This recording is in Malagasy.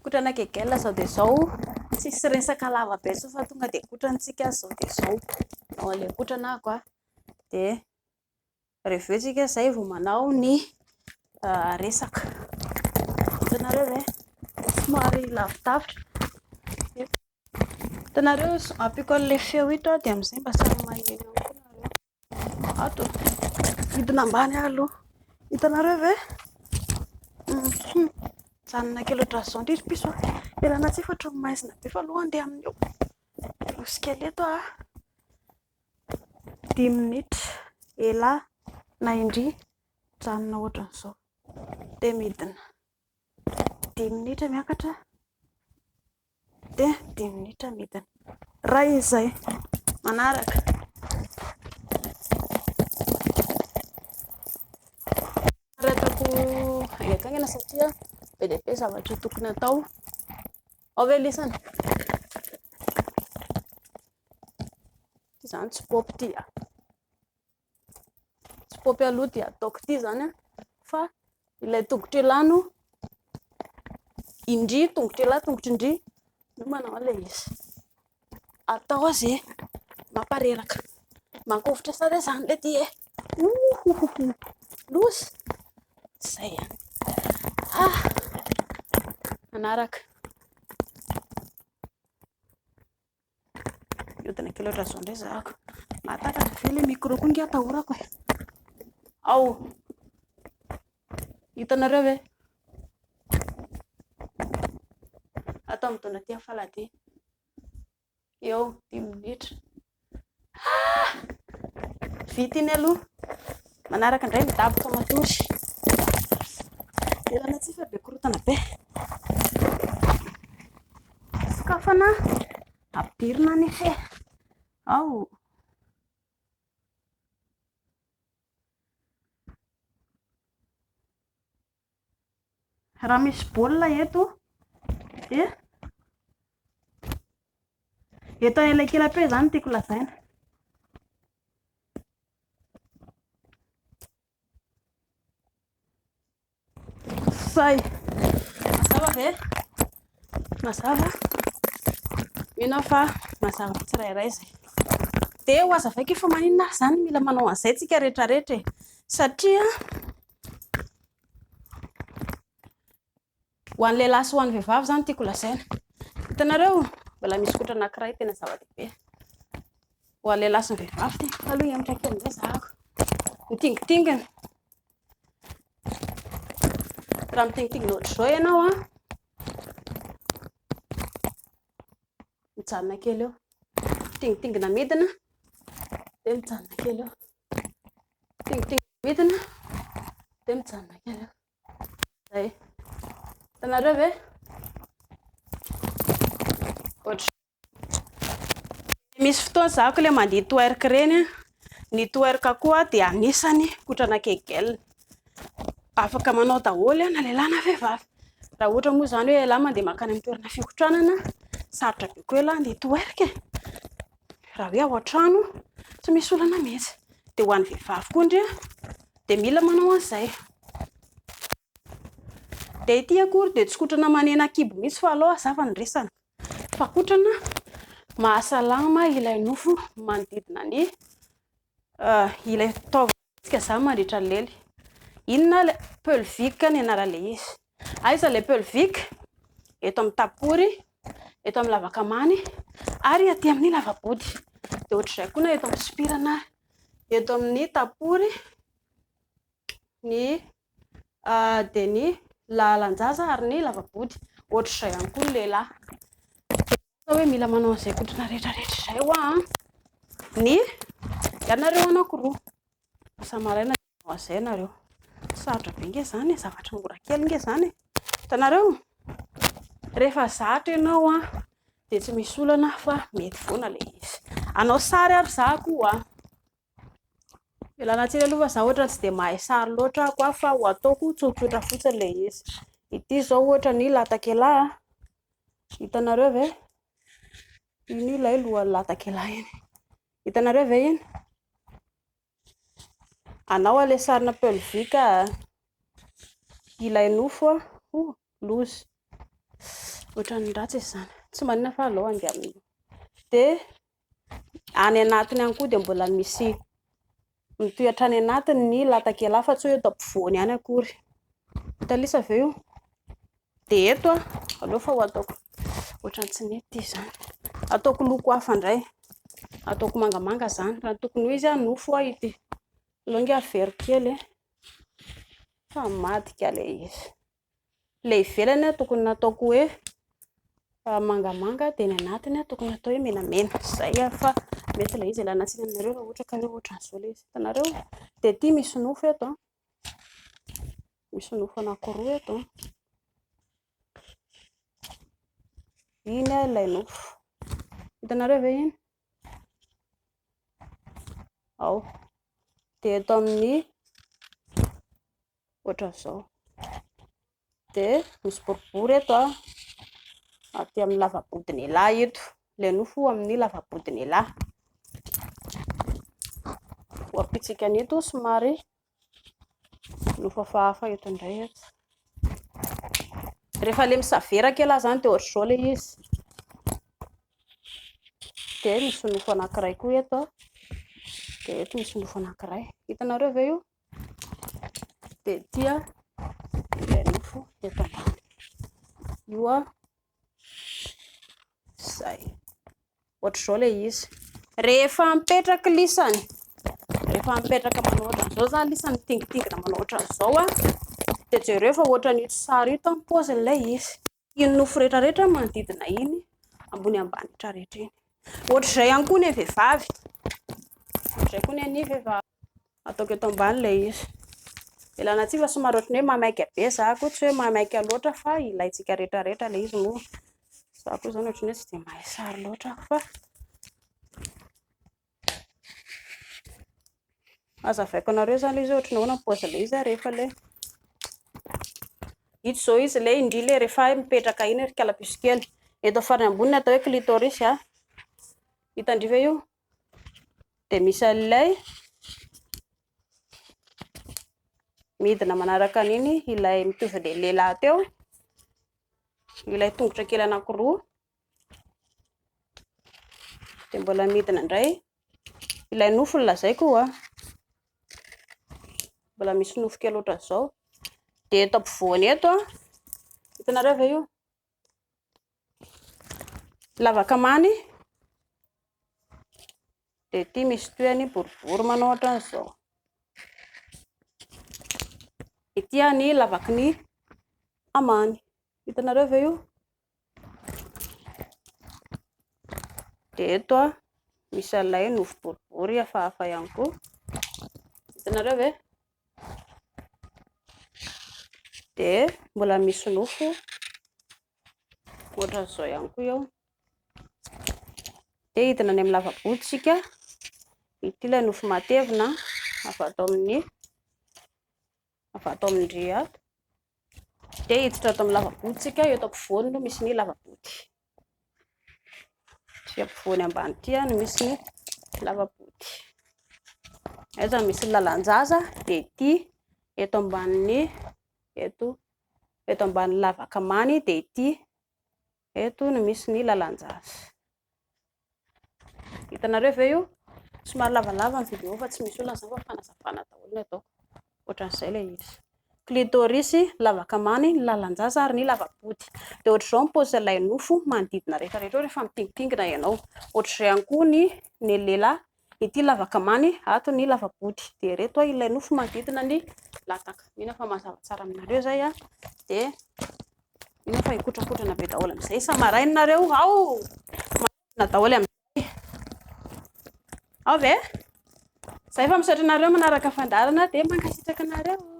Kotrana kegel izao dia izao, tsisy resaka lava be intsony fa tonga dia kotrantsika izao dia izao. Manao an'ilay kotrana aho a, dia rehefa avy eo tsika izay vao manao ny resaka. Hitanareo ve? Somary lavidavitra. Hitanareo, ampiako an'ilay feo ito aho dia amin'izay mba samy maheno ihany koa nareo. Ato, hidina ambany aho aloha. Hitanareo ve? Mijanona kely ohatran'izao indry ry piso a. Ialana tsiny fa ohatran'ny maizina be fa aleo handeha amin'io. Hiroso kely eto aho. Dimy minitra elah na indry mijanona ohatran'izao dia midina. Dimy minitra miakatra dia dimy minitra midina. Iray izay. Manaraka. Ary ataoko haingankaingana satria be dia be zavatra tokony atao. Ao ve lisany? Ity izany tsy paopy ity a. Tsy paopy aloha dia ataoko ity izany a. Fa ilay tongotra elah no indry, tongotra elah, tongotra indry no manao an'ilay izy. Atao azy e, mampareraka. Mankovitra sary izany ilay ity e. Ohohoho, loza. Izay ihany. Ah, manaraka. Mihodina kely ohatran'izao indray zahako. Mahatakatra ve ilay micro koa ange atahorako e. Ao. Hitanareo ve? Atao midona aty amin'ny faladia. Eo, dimy minitra. Ah! Vita iny aloha. Manaraka indray midaboka matory. Ialana tsiny fa be korontana be. Sokafana, ampidirina ny fe. Ao. Raha misy baolina eto dia eto anelakelam-peo izany no tiako lazaina. Zay. Mazava ve? Mazava? Mino aho fa mazava amin'ny tsirairay izay. Dia ho hazavaiko fa maninona ary izany mila manao an'izay tsika rehetrarehetra e. Satria Ho an'ny lehilahy sy ho an'ny vehivavy izany tiako lazaina. Hitanareo, mbola misy kotra anankiray tena zava-dehibe. Ho an'ny lehilahy sy ny vehivavy ity. Fa aloha hihemotra kely indray zahako. Mitingitingina. Raha mitingitingina ohatr'izao ianao an, mijanona kely eo. Mitingitingina midina, dia mijanona kely eo. Mitingitingina midina, dia mijanona kely eo. Zay. Hitanareo ve? Ohatr- Misy fotoana zahako ilay mandihy twerk ireny an, ny twerk koa dia anisany kotrana kegel. Afaka manao daholo na lehilahy na vehivavy. Raha ohatra moa izany hoe ialahy mandeha mankany amin'ny toerana fikotranana, sarotra be koa ialahy handeha twerk e. Raha hoe ao an-trano, tsy misy olana mihitsy. Dia ho an'ny vehivavy koa ndry dia mila manao an'izay. Dia ity akory dia tsy kotrana manena kibo mihitsy fa aleo hazava ny resany. Fa kotrana mahasalama ilay nofo manodidina ny ilay taovantsika izany mandritra ny lely. Inona ilay pelvique ny anaran'ilay izy. Aiza ilay pelvique? Eto amin'ny tapory, eto amin'ny lavakamany ary aty amin'ny lavabody. Dia ohatr'izay koa na eto amin'ny sopirana ary. Eto amin'ny tapory ny dia ny lalan-jaza ary ny lava-body. Ohatr'izay ihany koa ny lehilahy. Dia hoe mila manao an'izay kotrana rehetrarehetra izay hoa an, ny ianareo anankiroa. Isa maraina dia manao an'izay ianareo. Sarotra be ange izany e, zavatra mora kely ange izany e. Hitanareo? Rehefa zatra ianao an, dia tsy misy olana fa mety foana ilay izy. Hanao sary ary za koa. Ialana tsiny aloha fa za ohatra tsy dia mahay sary loatra aho koa fa ho ataoko tsotsotra fotsiny ilay izy. Ity izao ohatra ny latak'elah a. Hitanareo ve? Iny ilay lohan'ny latak'elah iny. Hitanareo ve iny? Anao ilay sarina pelvique a. Ilay nofo a. Oh, loza. Ohatran'ny ratsy izy izany. Tsy maninona fa aleo handeha amin'ny. Dia any anatiny ihany koa dia mbola misy mitohy hatrany anatiny ny latak'elah fa tsy hoe eto ampovoany ihany akory. Hitan'lisa ve io? Dia eto a, aleo fa ho ataoko ohatran'ny tsy nety ity izany. Ataoko loko hafa indray. Ataoko mangamanga izany. Raha ny tokony ho izy a, nofo a ity. Aleo ange averiko kely e. Fa hamadika ilay izy. Ilay ivelany tokony nataoko hoe mangamanga dia ny anatiny tokony natao hoe menamena. Izay fa mety ilay izy. Ialana tsiny aminareo raha ohatra ka hoe ohatran'izao ilay izy. Hitanareo? Dia ity misy nofo eto an. Misy nofo anankiroa eto an. Iny ilay nofo. Hitanareo ve iny? Ao. Dia eto amin'ny ohatran'izao. Dia misy boribory eto an, aty amin'ny lava-bodin'elah eto. Ilay nofo amin'ny lava-bodin'elah. Ho ampiantsika an'ito somary nofo hafahafa eto indray eto. Rehefa ilay misaveraka elah izany dia ohatr'izao ilay izy. Dia misy nofo anankiray koa eto an. Dia eto misy nofo anankiray. Hitanareo ve io? Dia ity ilay nofo eto ambany. Io izay. Ohatr'izao ilay izy. Rehefa mipetraka lisany, rehefa mipetraka manao ohatran'izao izany lisany, mitingitingina manao ohatran'izao, dia jereo fa ohatran'ito sary ito ny paozin'ilay izy. Iny nofo rehetrarehetra manodidina iny, ambony ambany rehetrarehetra iny. Ohatr'izay ihany koa ny an'ny vehivavy. Ohatr'izay koa ny an'ny vehivavy. Ataoko eto ambany ilay izy. Ialana tsiny fa somary ohatran'ny hoe maimaika be za koa, tsy hoe maimaika loatra fa ilaintsika rehetrarehetra ilay izy moa. Za koa izany ohatran'ny hoe tsy dia mahay sary loatra aho fa Hazavaiko anareo izany izy hoe ohatran'ny ahoana ny paozin'ilay izy rehefa ilay Ito izao izy ilay indry ilay rehefa mipetraka iny ry kalapiso kely. Eto farany ambony ny atao hoe clitoris. Hitan-dry ve io? Dia misy an'ilay midina manaraka an'iny ilay mitovy ilay lehilahy teo, ilay tongotra kely anankiroa. Dia mbola midina indray ilay nofo no lazaiko io an. Mbola misy nofo kely ohatran'izao. Dia eto ampovoany eto an, hitanareo ve io? Lavaka amany. Dia ity misy tohiny boribory manao ohatran'izao. Ity ny lavaky ny amany. Hitanareo ve io? Dia eto misy an'ilay nofo boribory hafahafa ihany koa. Hitanareo ve? Dia mbola misy nofo ohatran'izao ihany koa eo. Dia hidina any amin'ny lava-body isika. Ity ilay nofo matevina avy ato amin'ny avy ato amin-dry ato. Dia hiditra ato amin'ny lava-body isika, eto ampovoany no misy ny lava-body. Ity ampovoany ambany ity no misy ny lava-body. Aiza no misy ny lalan-jaza? Dia ity eto ambanin'ny eto eto ambanin'ny lavaka amany dia ity eto no misy ny lalan-jaza. Hitanareo ve io? Somary lavalava ny vidéo fa tsy misy olana izany fa fanazavana daholo ny ataoko. Ohatran'izay ilay izy. Clitoris, lavaka amany, ny lalan-jaza ary ny lava-body. Dia ohatr'izao ny paozin'ilay nofo manodidina rehetra rehetra eo rehefa mitingitingina ianao. Ohatr'izay ihany koa ny ny lehilahy. Ity lavaka amany, ato ny lava-body. Dia ireto ilay nofo manodidina ny lataka. Mino aho fa mazava tsara aminareo izay. Dia mino aho fa hikotrakotrana be daholo amin'izay isa-maraina nareo. Ao! Manodidina daholo amin'izay. Ao ve? Izay fa misaotra anareo manaraka fandaharana dia mankasitraka anareo.